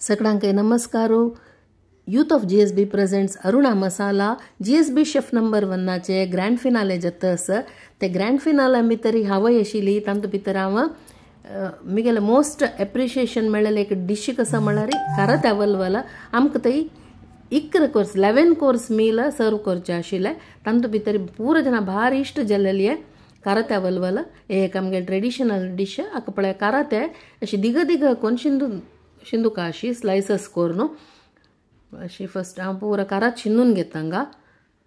सगळ्यांक नमस्कार. Youth of GSB presents Aruna Masala GSB chef number वनाचे grand finale जाता आसा. ते ग्रँड फिनाले भितर हांवय आशिल्ली. तातूंत भितर हांव मिगेले मोस्ट एप्रिशिएशन मेळ्ळेलें एक डिश कसा म्हळ्यार कारात्या वलवला. आमकां थंय 11 कोर्स 11 कोर्स मील सर्व करचें आशिल्लें. तातूंत भितर पुरो जाणां भारी इश्ट जाल्लेली कारात्या वलवला एक आमगे ट्रेडिशनल डिश. हाका पळय काराते अशी दिग दिग कोन शिंदुका अशी स्लायसस करून अशी फस्ट हांव पुरो कारात शिंदून घेता हांगा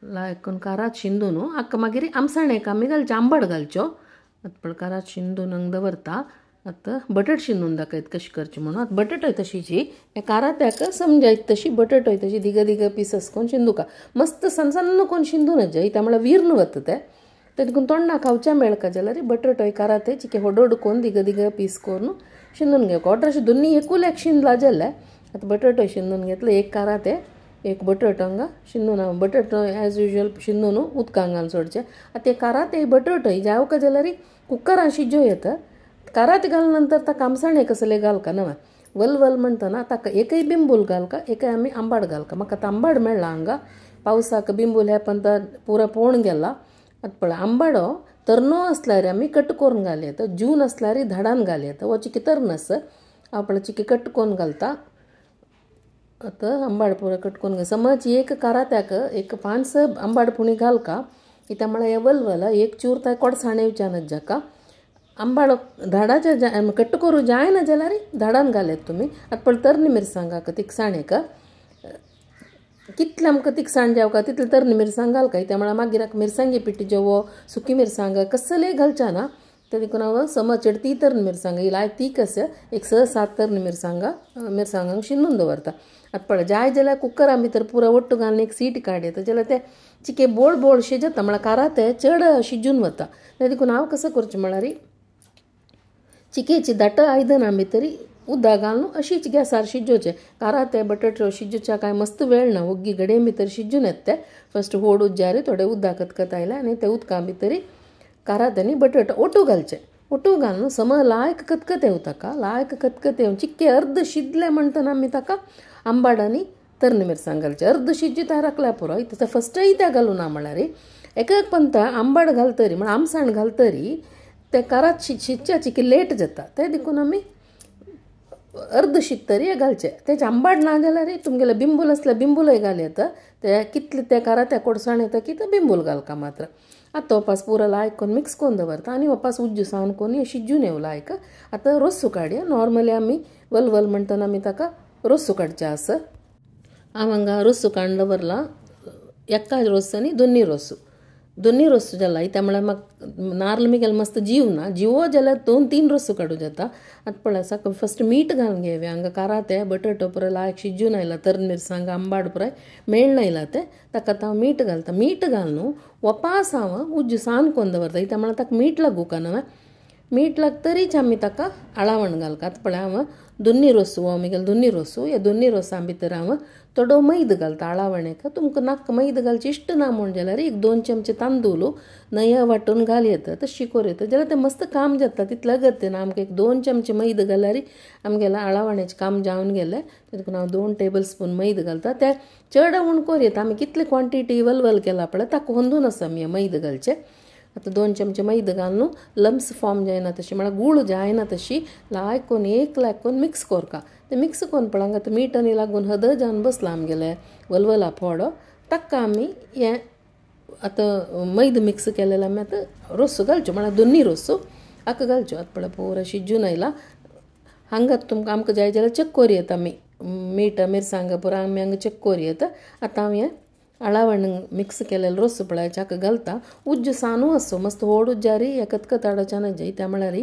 लायक कारात शिंदून हाका मागीर आमसाणेक आमी घालचें आंबट घालच्यो. आतां पळय कारात शिंदून हांगा दवरता. आतां बटाट शिंदून दाखयत कशी करची म्हणून. आतां बटाटोय तशीची हे कारात्याक समजायत तशी बटाटोय तशी दिग दिग पिसस कोन शिंदुका मस्त सन्न सन्न कोन शिंदून जाय त्या म्हळ्यार विर्न वता तें ते देखून तोंडा खावच्या मेळका जाल्यार बटाटोय काराते चिके होडोड कोन दिग दिग पीस करून शिंदून घेवका. ऑर्डर अशें दोन्ही एकूल एक शिंदला जाल्यार आतां बटाटो शिंदून घेतलो एक काराते एक बटाटो हांगा शिंदून हांव बटाटो एज युजल शिंदून उदकां घालून सोडचें. आतां ते काराते बटाटो जावका जाल्यार कुकरान शिजो येता. कारात घाल नंतर ताका आमसाणे कसले घालका नवे वलवल म्हणटना ताका एकय बिंबूल घालका एकय आमी आंबाड घालका. म्हाका आतां आंबाड मेळ्ळा हांगा पावसाक बिंबूल हे पण पुरो पोवन गेला. आतां पळय आंबाडो तरनो आसल्यार आमी कट करून घाल येता, जून आसल्यार धाडान घाल येता. हो चिके तरन आसा हांव पळय चिके कट करून घालता. आतां आंबाड पुरो कट करून घाल समज एक कारात्याक एक 5-6 आंबाड पुणी घालका कित्याक म्हळ्यार हे वलवला एक चूर ताय कोडसाण येवच्यानच जाका. आंबाड धाडाच्या कट करूं जायना जाल्यार धाडान घालयात तुमी. आतां पळय तरणी मिरसांग तिखसाणेक कितलें आमकां तिखसाण जावका तितलें तरणी मिरसांग घालका. त्या म्हळ्यार मागीर मिरसांगे पिठी जेवो सुकी मिरसांग कसलेय घालच्या ना ते देखून हांव समज चड ती तरणी मिरसांग ही लायक तीक आसा एक 6-7 तरणी मिरसांगांक शिंदून दवरता. आतां पळय जाय जाल्यार कुकरा भितर पुरो वट्टू घालून एक सीट काड येता जाल्यार ते चिके बोळ बोळ शिजता म्हळ्यार काराते चड शिजून वता. ते देखून हांव कसो करचें म्हळ्यार चिकेची दाट आयदनां भितर उदक घालून अशीच गॅसार शिजोवचें. काराते बटाटो शिजोवच्या कांय मस्त वेळ ना, ओग्गी घडये भितर शिजून येता ते. फस्ट होड उज्जार थोडें उदक कतकत आयलें आनी ते उदका भितर कारात आनी बटाटो ओटू घालचें. ओटू घालून सम लायक कतकत येवं ताका लायक कतकत येवन चिक्के अर्द शिजलें म्हणटना आमी ताका आंबाड आनी तरणी मिरसांग घालचें. अर्द शिजता राखल्या पुरो तसो फस्टय त्या घालूं ना म्हळ्यार एक एक पंता आंबाड घालतरी म्हळ्यार आमसाण घालतरी ते कारात शिजच्या चिके लेट जाता ते देखून आमी अर्द शिजतरी घालचें. तेजें आंबाड ना जाल्यार तुमगेलें बिंबूल आसल्यार बिंबूलय घाल येता ते कितले ते कारात्या कोडसाण येता की ते बिंबूल घालका मात्र. आतां वपास पुरो लायक करून मिक्स करून दवरता आनी वपास उज्जू सावन करून शिजून येवं लायक. आतां रोसू काडया. नॉर्मली आमी वलवल म्हणटना आमी ताका रोसू काडचें आसा. हांव हांगा रोसू काडून दवरला एका रोस आनी दोन्ही रोसू दोन्ही रोसू जाला. त्या म्हळ्यार म्हाका नार्ल मिगेल मस्त जीव ना जिवो जाल्यार 2-3 रोसू काडूं जाता. आतां पळय साक फस्ट मीठ घालून घेवया. हांगा काराते बटाटो पुरो लायक शिजून आयला तरणी मिरसांग आंबाड पुराय मेळ्ळें आयला ते ताका आतां हांव मीठ घालता. मीठ घालून वपास हांव उज्जू सान करून दवरता कित्याक म्हळ्यार ताका मीठ लागूका न्हय. मीठ लागतरीच आमी ताका आळावण घालका. आतां पळय हांव दोन्ही रोसू हो मिगेल दोन्ही रोसू ह्या दोन्ही रोसां भितर हांव थोडो मैद घालता आळावणेक. तुमकां नाका मैद घालची इश्ट ना म्हूण जाल्यार एक 2 चमचे तांदूळ नया वांटून घाल येता तशी करूं येता जाल्यार तें मस्त काम जाता तितलें अगत्य ना. आमकां एक 2 चमचे मैद घाल्यार आमगेलें आळावणेचें काम जावन गेलें. देखून हांव 2 टेबल स्पून मैद घालता. तें चड उण करूं येता आमी कितले क्वॉन्टिटी वलवल केला पळय ताका होंदून आसा आमी मैद घालचें. आतां 2 चमचे मैद घालून लम्स फॉर्म जायना तशी म्हळ्यार गूळ जायना तशी लायक करून एक लायक करून मिक्स करका. तें मिक्स करून पळय हांगा आतां मीठ आनी लागून हद जावन बसलां आमगेलें वलवला फोडो ताका आमी हें आतां मैद मिक्स केलेलें आमी आतां रोसू घालच्यो म्हळ्यार दोन्ही रोसू हाका घालच्यो. आतां पळय पुरो शिजून आयला. हांगा तुमकां आमकां जाय जाल्यार चेक करूं येता आमी मीठ मिरसांग पुरो आमी हांगा चेक करूं येता. आतां हांव हें आळावण मिक्स केलेलें रोस पळय हाका घालता. उज्जू सानू आसो मस्त होड उज्जारी हे कतकताडोच्यान जाय त्या म्हळ्यार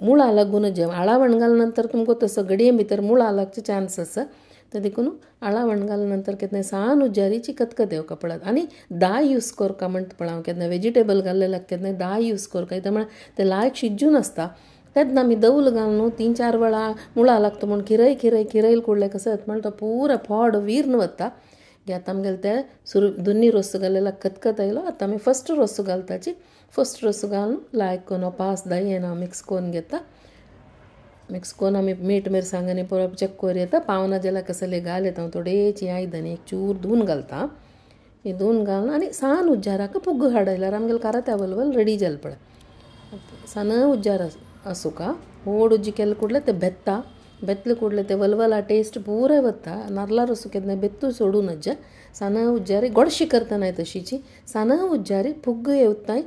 मुळां लागून जेव आळावण घाल नंतर तुमकां तसो घडये भितर मुळां लागचे चान्स आसा ते देखून आळावण घाल नंतर केन्ना सान उज्जारीची कतकत येवका पळत. आनी दाय यूज करका म्हणटा पळय हांव केन्ना वेजिटेबल घाल्लें केन्ना दाय यूज करका कित्याक म्हळ्यार तें लायक शिजून आसता तेन्ना आमी दवल घालून 3-4 वेळा मुळां लागता म्हूण खिरय खिरय खिरयल कुडलें कसो येता म्हळ्यार तो पुरो फोड विर्न वता. आतां आमगेले ते सुरू दोन्ही रोस घाल्लेला कतकत आयलो. आतां आमी फस्ट रोस घालताची. फस्ट रोस घालून लायक करून पास दाय हांव मिक्स करून घेता. मिक्स करून आमी मीठ मिरसांगांनी परत चेक करूं येता. पावना जाल्यार कसले घाल येता थोडेची आयदन एक चूर धुवन घालता. हे धुवन घालून आनी सान उज्जाराक पुग्ग हाडयल्यार आमगेले कारात्या वलवल रेडी जाल पळय. सान उज्जार आसूका व्हड उज्जी केले कुडले ते बेत्ता बेतले कुडले ते वलवला टेस्ट पुरा वता. नारला रोसू केन्ना बेत्तू सोडून नज्जा सान उज्जारी गोडशी करतना तशीची सान उज्जारी पुग्ग येवताय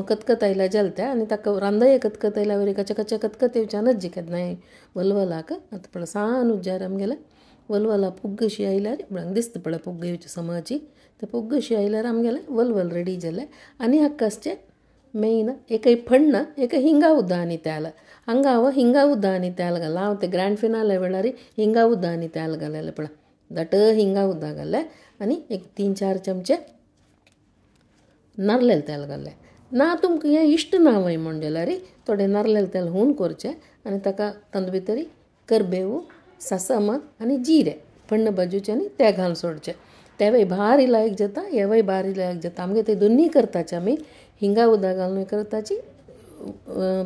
कतकतायल्या जालत्या आनी ताका रांदय कतकतायल्या वरी कच्चा कच्चा कतकत येवच्या नज्जी केन्नाय वलवलाक. आतां पळय सान उज्जार आमगेले वलवला पुग्ग अशी आयल्यार पळय दिसता पळय पुग्ग येवची समाची ते पुग्ग अशी आयल्यार आमगेले वलवल रेडी जाले. आनी हाका मेन एकय फण्ण एक हिंगा उद्दा आनी तेल. हांगा हांव हिंगा उद्दा आनी तेल घालां. हांव ते ग्रँड फिनाले वेळार हिंगा उद्दा आनी तेल घालेलें पळय दाट हिंगा उद्दा घालें आनी एक 3-4 चमचे नारलेल तेल घालें. ना तुमकां हें इश्ट ना वय म्हण जाल्यार थोडें नारलेल तेल हून करचें आनी ताका तातूंत भितर करबेव सासम आनी जिरें फण्ण बाजूचें आनी ते घालून सोडचें. तेवय भारी लायक जाता हेवय भारी लायक जाता. आमगे ते दोन्ही करताचे आमी हिंगा उदक घालून करताची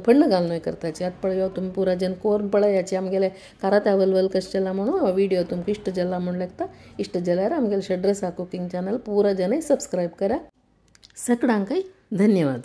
फण्ण घालून करताची. आतां पळय तुमी पुरा जन कोरून पळयाची आमगेले कारात्या वलवल कशें जाला म्हणून व्हिडियो तुमकां इश्ट जाला म्हूण लागता. इश्ट जाल्यार आमगेले षड्रसा कुकींग चॅनल पुरा जन सबस्क्रायब करा. सगळ्यांकय धन्यवाद.